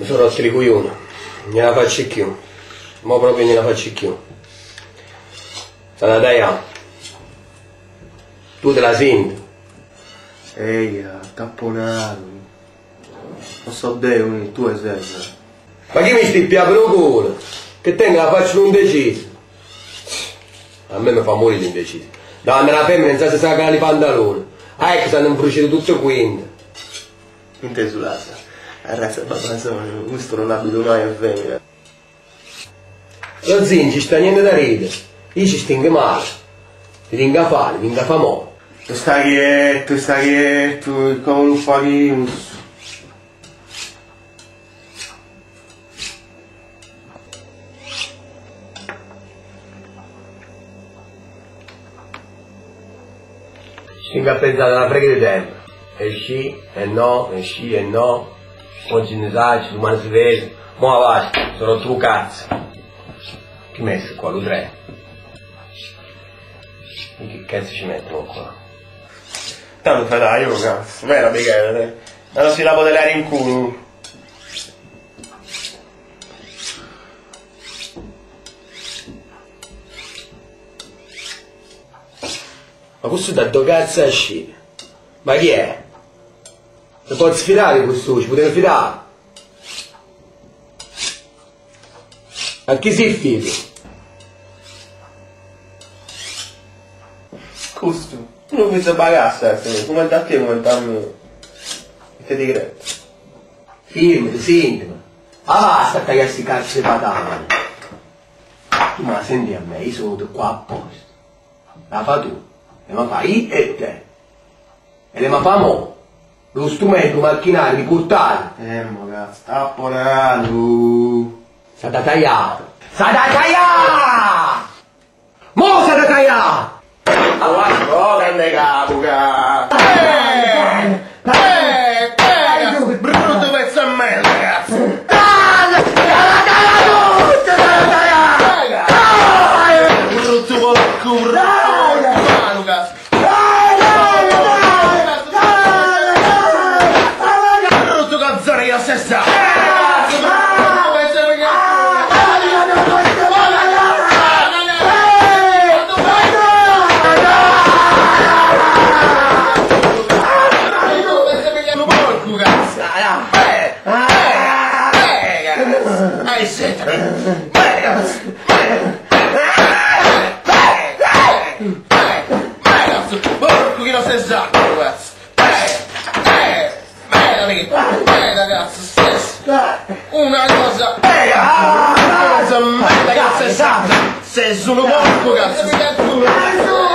So' rotto li cujuni. Gne la faccio cchiù. Mo proprio gne la faccio cchiù. S'ha da taglià. Tu te la senti? Eia, tapponato. Non so deo, tu e sei. Ma chi mi sti a per culo? Che tengo la faccia non decisa. A me mi fa morire l'indeciso. Davanti a una femmina non sa se sa calare i pantaloni. Ah, ecco, stanno imbruciati tutto quanto. In te sull'asa. Arresta babasone, questo non abito mai a femmina. Lo zio, non ci sta niente da ridere. Io ci stingo male. Ti vengo a fare, ti vengo a fare mo. Tu stai quieto, stai quieto, come lo fai? Stingo a pensare una frega di tempo. E sci, e no, e sci, e no. Oggi ne sa, domani si vede. Mo basta, sono rotto il cazzo. Chi messo qua, lo tre? E che cazzo ci mettono qua? Tanto fai dai, io cazzo, vera Michele, ma non si la poteva in culo. Ma questo da dove cazzo è uscito? Ma chi è? Si può sfidare questo, ci potete fidare? A chi si fida? Questo, tu non mi sai pagare, come da te, come da me. E te ti credo. Firmati, sentimi. Ah, basta a tagliare sti cazzo di patane. Tu ma senti a me, io sono venuto qua apposta. La fa tu, le ma fai io e te. E le ma fa mo. Lo strumento macchinario di portare. Fermo, cazzo, tapponato. S'ha da tagliare! S'ha da tagliare! Mo s'ha da tagliare! Allora, oh, grande capo, cazzo. Brutto pezzo a merda, cazzo. Brutto porco, brutto mano, cazzo. Brutto cazzone che sei stato. Brutto pezzo di Porco che non sei già, cazzo! Cazzo! Una cosa! Una cosa merda che sei stata! Sei solo porco, cazzo!